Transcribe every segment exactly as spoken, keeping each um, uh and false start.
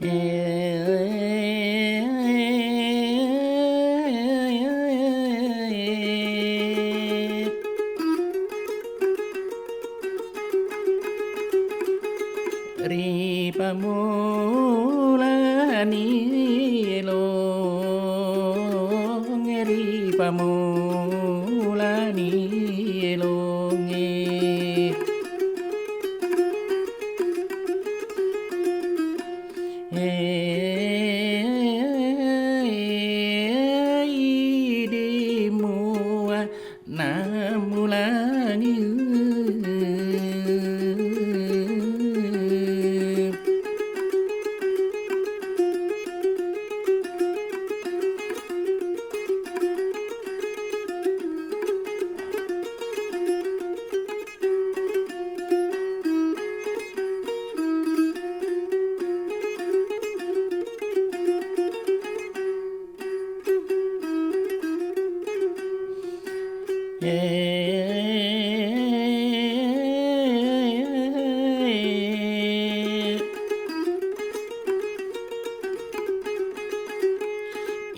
Ri pammulani elongnge, ri pammulani elongnge. Idi mua nammulangi.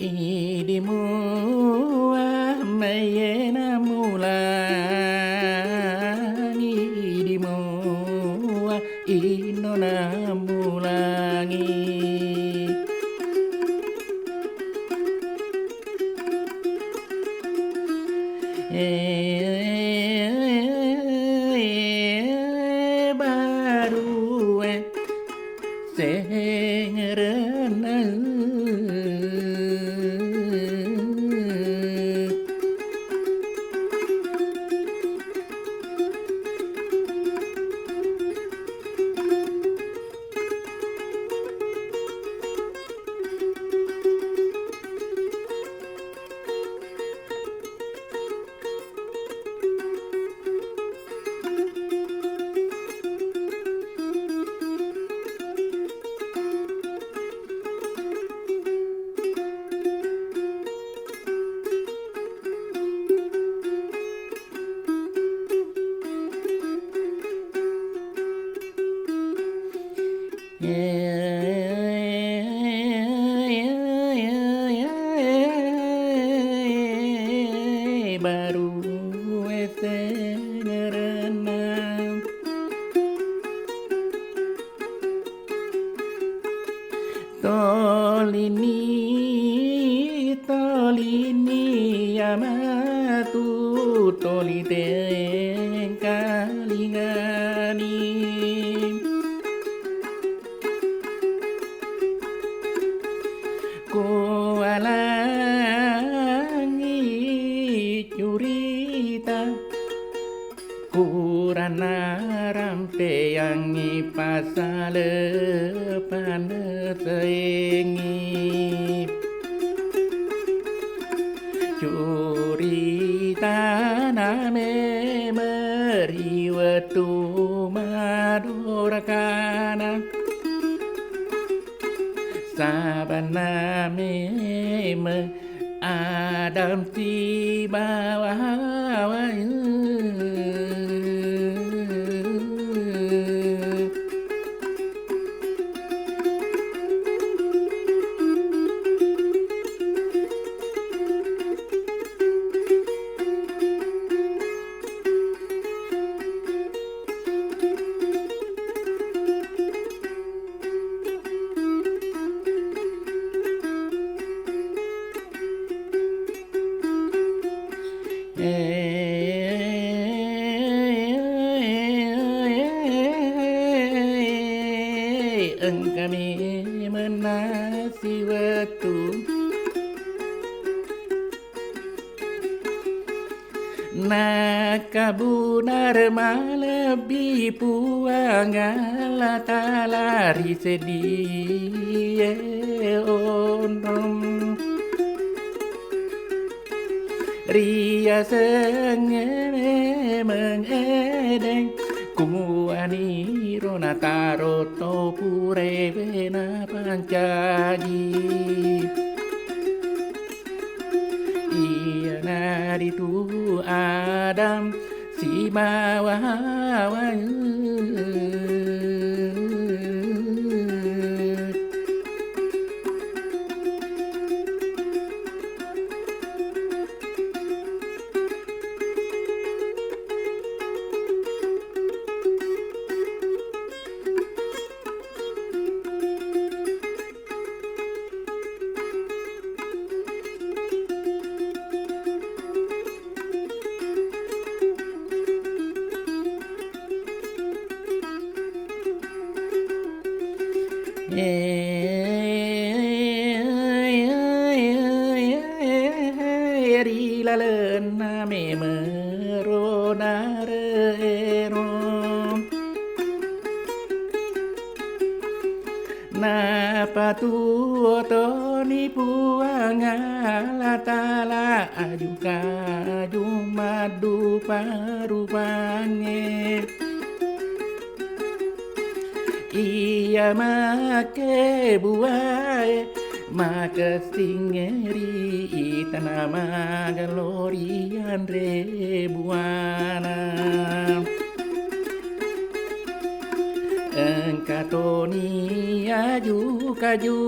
Idi mua mayyena mulangi, idi mua inno nammulangi. Barue sengerenna. Baru esengerenna. Tolini, tolini amatu, toli tengkalingani. Kualangi curita. Kuranna rampeyangngi pasale panesengngi. Curitana memeng ri wettu madorakana. Sabanna memeng Adam sibawa Hawa. Engkami menasi wettu. Nakkabunar malebbi Puang Allah Taala ri seddie onrong. Riaseng memeng Edeng, kuaniro nataro to purewe napancaji. Iyanaritu Adam sibawa Hawa. Ri lalenna memero dare'ero. Napatuo toni Puang Allah Ta'ala aju-kajung maddupa-rupangnge. Iya makke buae makessingngeri tana magello rianre buana. Engka toni aju-kaju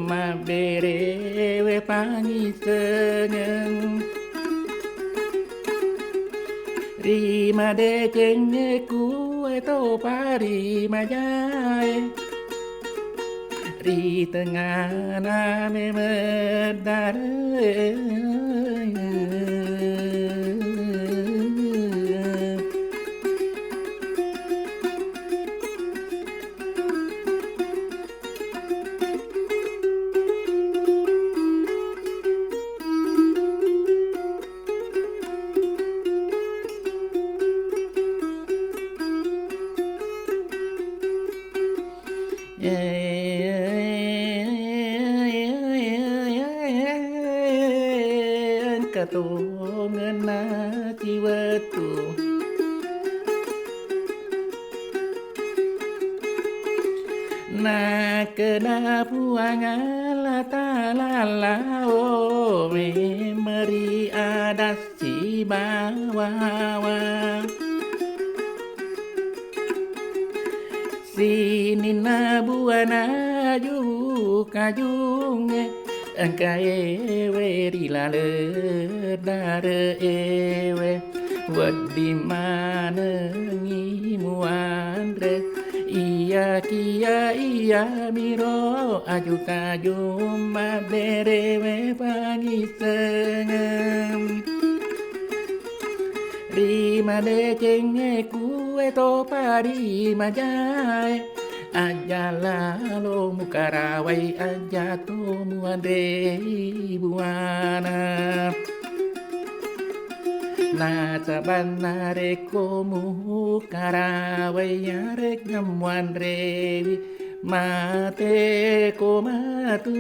mabberewe pangissengeng. Ri madecengnge kue topa ri majae, ri tengngana memeddare. Engka tongenna siwettu. Nakkeda Puang Allah Ta'ala lao memeri adat sibawawa. Sininna buana aju-kajungnge engkaewe ri laleng dare'ewe. Wedding manengngi muanre, iyakiya iyamiro aju-kajung mabberewe pangissengeng. Ri madecengnge kue topa ri majae, ajja lalo mukarawai, ajja to muanrei buana. Nasaba narekko mukarawai, yare'ga muanrewi, mateko matu.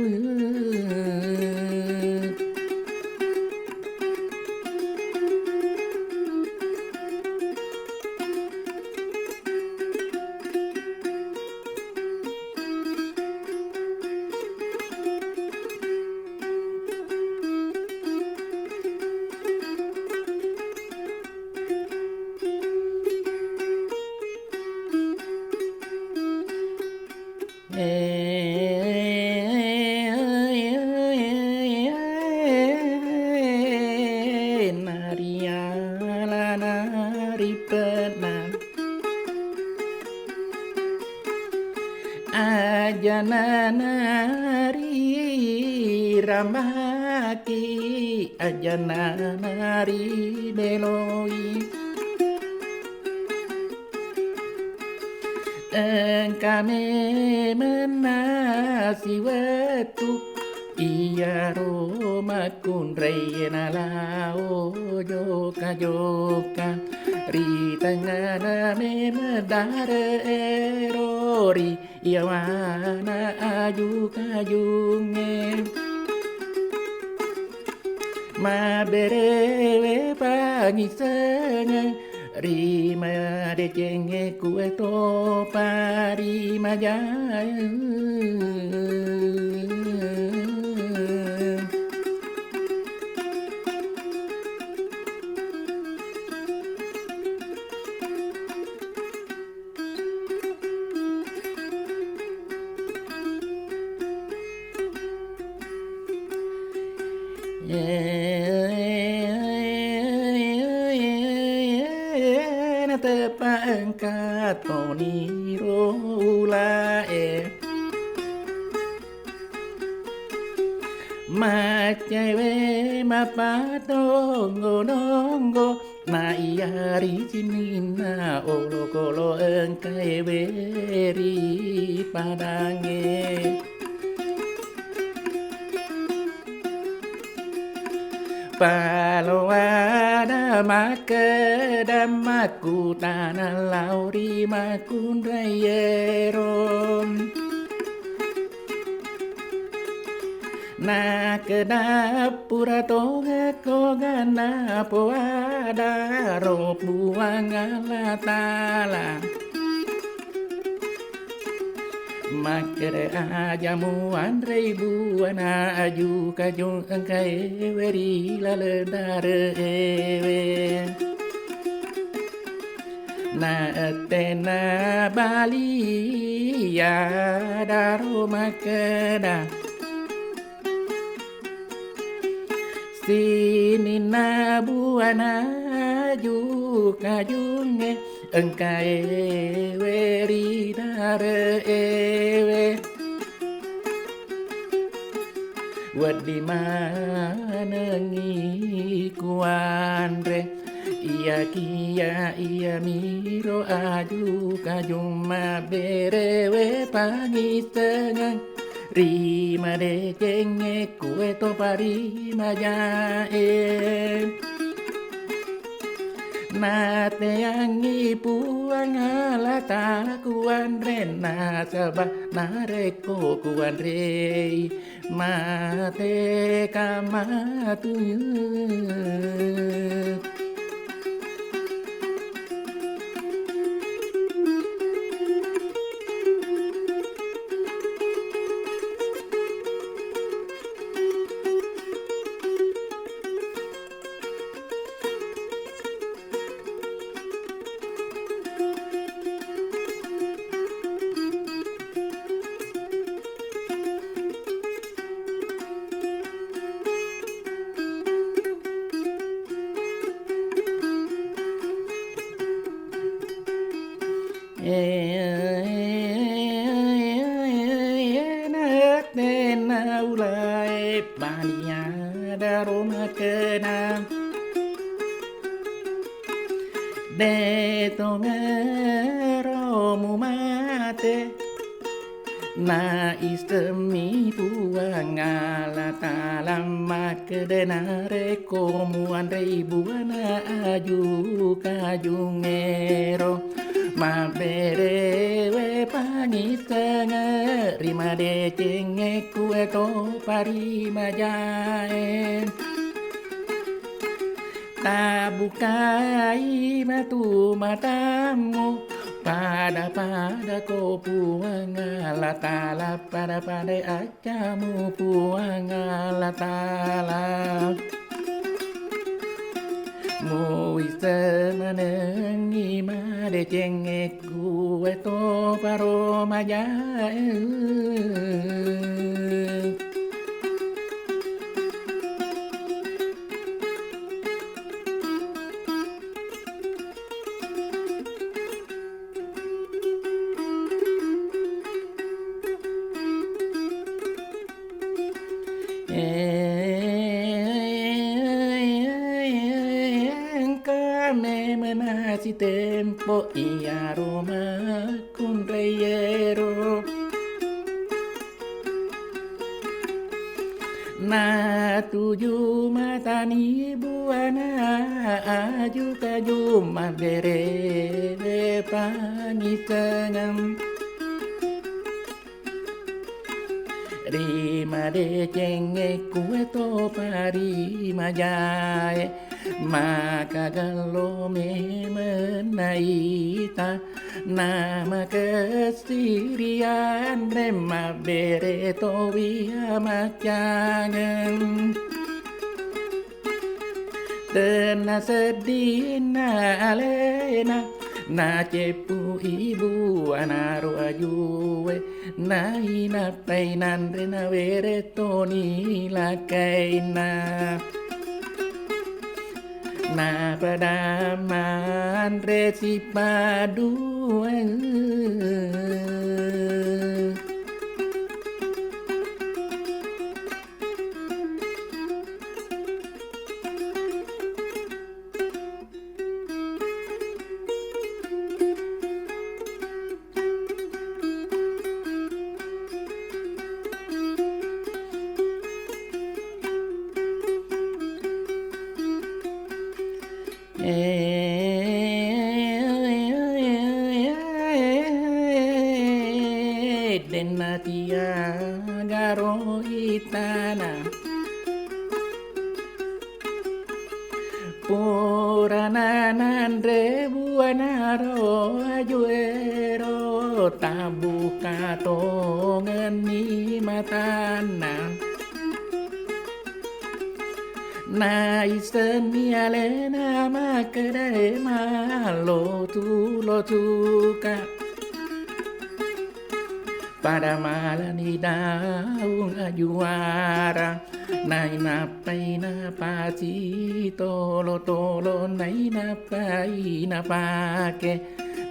Nariala naripenna. Ajana nari rambaki, ajana nari beloi. Engka memenna siwettu, iyaro makkunrai nalao joka-joka ri tengngana memeng dare'ero ri yawana aju-kajungnge. Mabberewe pangissengeng ri madecengnge kue topa ri majae. Nateppa engka toniro ulae. Maccaewe mappadonggo-donggo. Na iya ri sininna olokolo engkae weri padangnge. Paloada makkeda makkutana lao ri makkunraiero. Nakkeda pura tongekko ganna poadaro Puang Allah Taala. Makkeda aja muanrei buana aju kajung engkaewe ri laleng dare'ewe. Na ettena bali yadaro makkeda, sininna buana aju kajungnge engkaewe ri dare'ewe. Wedding manengngi kuanre, iyakiya iyamiro aju kajung mabberewe pangissengeng ri madecengnge kueto parimajae. Nateangngi Puang Allah Taala kuanre nasaba narekko kuanrei mate kamatu. Natenna ulae baniadaro makkeda, de tongero mumate. Naistemmi Puang Allah Taala makkeda, narekko muanrei buana aju kajungngero, mabberewe pangissenge ri madecengnge kueto parimajae. Tabukai matu matammu, pada-pada ko Puang Allah Taala, pada-pada accamu Puang Allah Taala. Muwisse manengngi madecengnge kueto paro majae. Engka memeng nasitempo iyaro makkunraiero. Natuju matani buana aju kaju mabberewe pangissengeng. Ri madecengnge kueto parimajae, maka gello memeng naita. Namakessirianre mabbere towi amaccangeng. Tenna seddinna alena, naceppu ibu anaro ajue, nainappai nanre nawere toni lakkainna. Napada manre sipadduang. Denna tiagaro itana. Purana nanre buanaro ajuero, tabbuka tongenni matanna. Naissenni alena makkedae, mallotu-lotuka. Pada malani daung ajuara, nainappai napasi tolo-tolo, nainappai napake,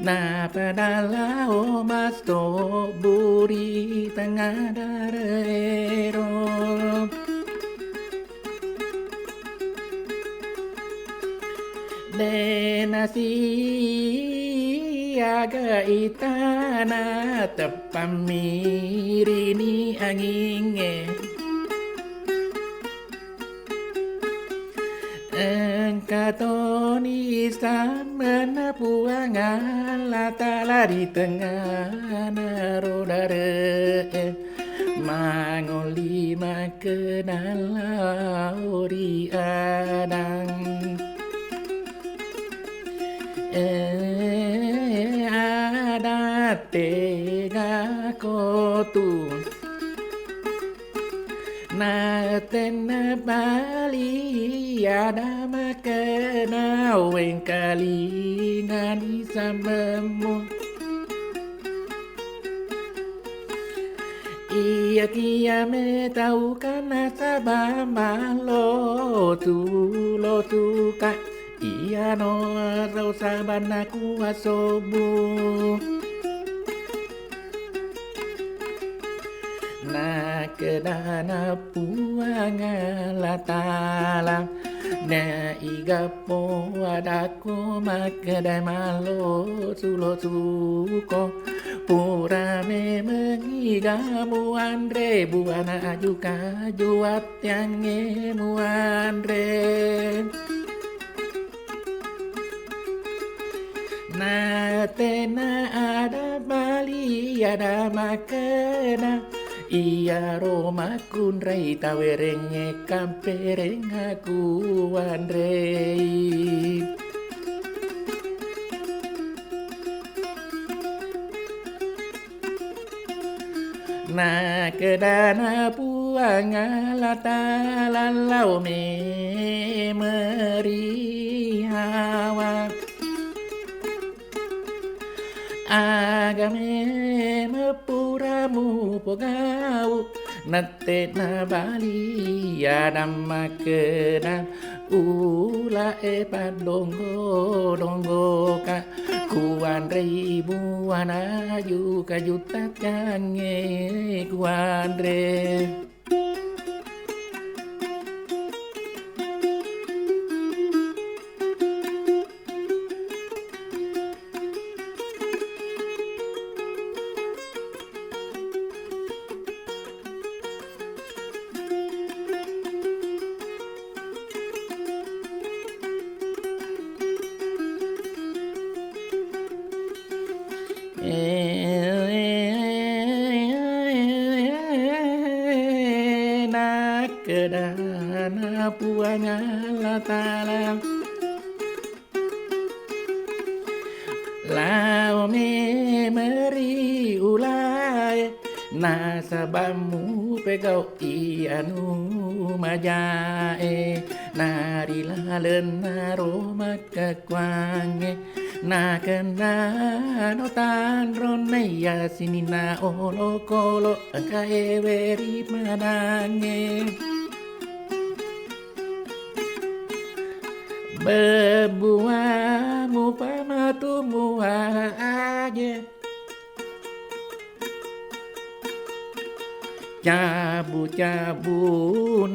napada lao masto buri tengnga darero. Dena siaga itana, teppammirini angingnge. Engka toni sammenna Puang Allah Taala ri tengngana ro dare'e. Mangolli makkeda lao ri Adang. Eh, Adang, tegako tu. Natenna bali ada makkeda, wengkalingani sambemmu. Iyakiya metauka nasaba mallotu-lotuka, iyano ro sabanna kuasobbu. Nakkedana Puang Allah Taala, na igappo adakko makkeda mallotu-lotuko. Pura memengngi gamu anre buana aju-kaju watteangnge muanre. Natena ada bali ada makkeda, iyaro makkunrai tawerengnge kampereng aku anrei. Nakedana Puang Allah Taala lao memeri Hawa. Aga meme pura mupogau, nattena bali Adam makkeda, ula e paddonggo-donggoka, kuanrei buana aju-kaju taccangnge kuanre. Nakkedana Puang Allah Taala, lao memeri ulae, nasaba mupegau i anu majae, nari lalenna ro makkakuangnge, nakennano tanronna iya sininna olokolo engka ewe ri madangnge. Bebbuamu pamatumu aje. Cabu-cabu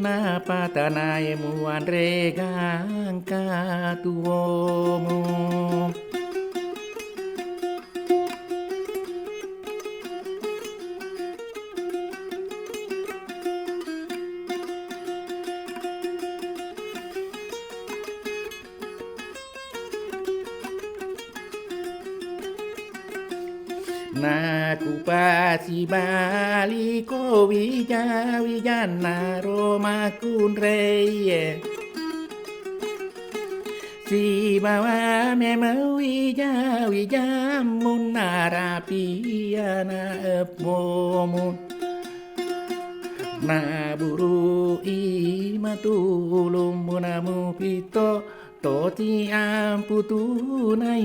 napatanae muanre gangka tuomu. Nakupasibaliko wija-wijanna ro makkunraie. Sibawa memeng wija-wijammu narapi ana eppomu. Naburu'i matulummu namupitto toti amputunai.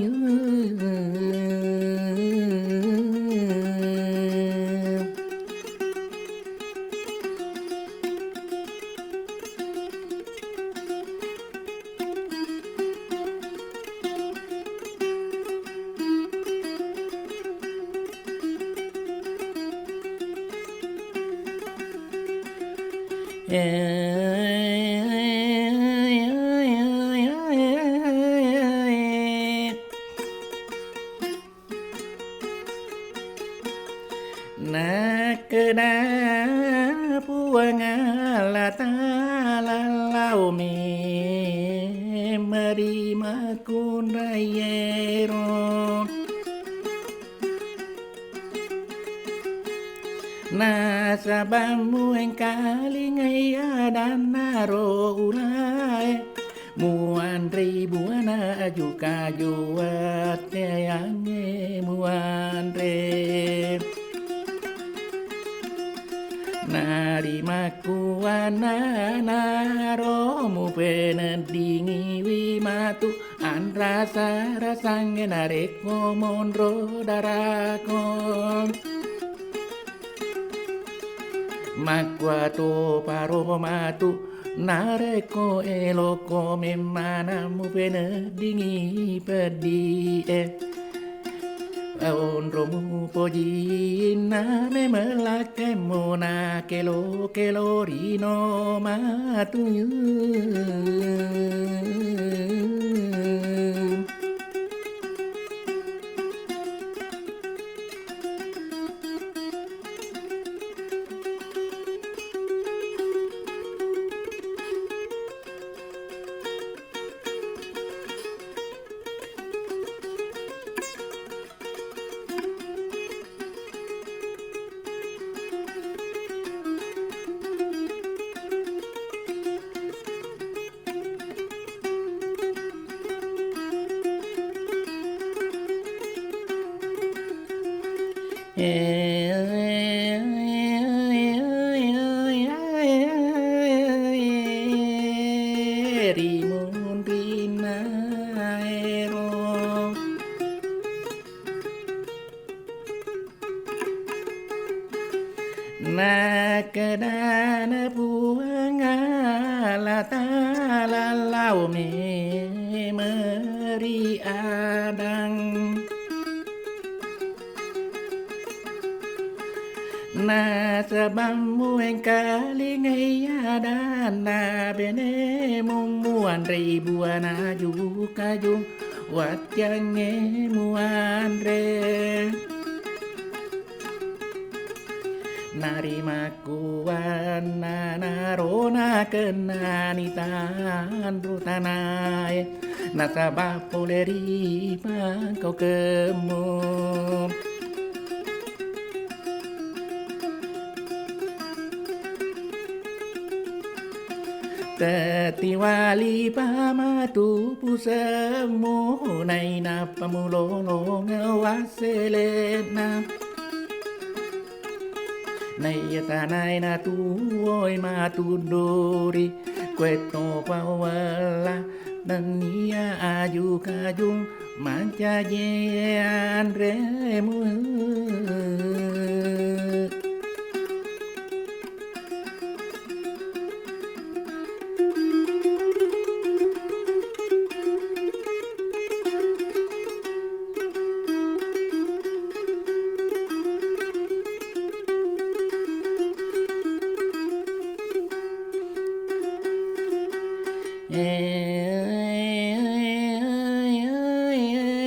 Nakkeda Puang Allah Ta'ala lao memeri makkunraiero. Nasaba muengkalingai adanna ro ulae. Muanrei buana aju-kaju watteangnge muanre. Narimakkuannanaro mupeneddingiwi matu anrasa-rasangnge narekko monro darako. Makkuato paro matu narekko elokko memmanang mupeneddingi peddi'e. Onro mupojinna memelakkemmu nakelo-kelo rino matu. Ri munrinna ero. Nakkedana Puang Allah Ta'ala lao memeri Adang. Nasaba muengkalingai adanna benemu muanrei buana aju-kaju. Wattiangnge muanre. Narimakkuannanaro nakennani tanru tanae, nasaba pole ri pangkaukemmu. Tetiwali pamatu pusemmu, nainappa mulolongeng wasselena. Naiya tanae natuwoi matudduri, kuetto pawella nennia aju-kajung mancaji anremu.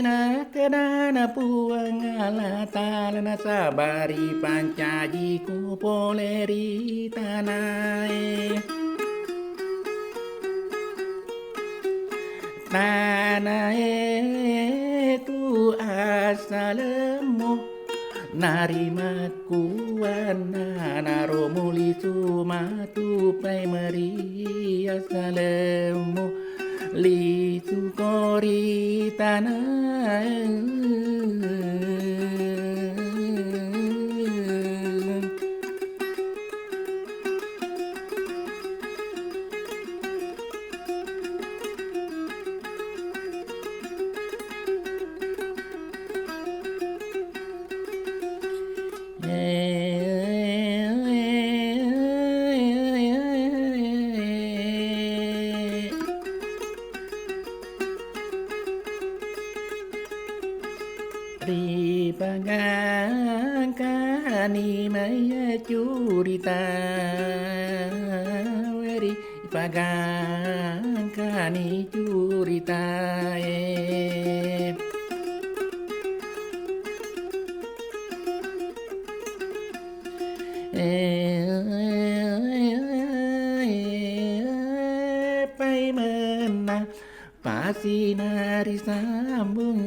Nakkedana Puang Allah Ta'ala, nasaba ripancajiku pole ri tanae. Tanae tu assalemmu, Narimakkuanna naro mulisu matu paimeri assalemmu lisu kori tanae. Ripagangkani maiya curita, ripagangkani curitae. Paimenna Pasinari sambung.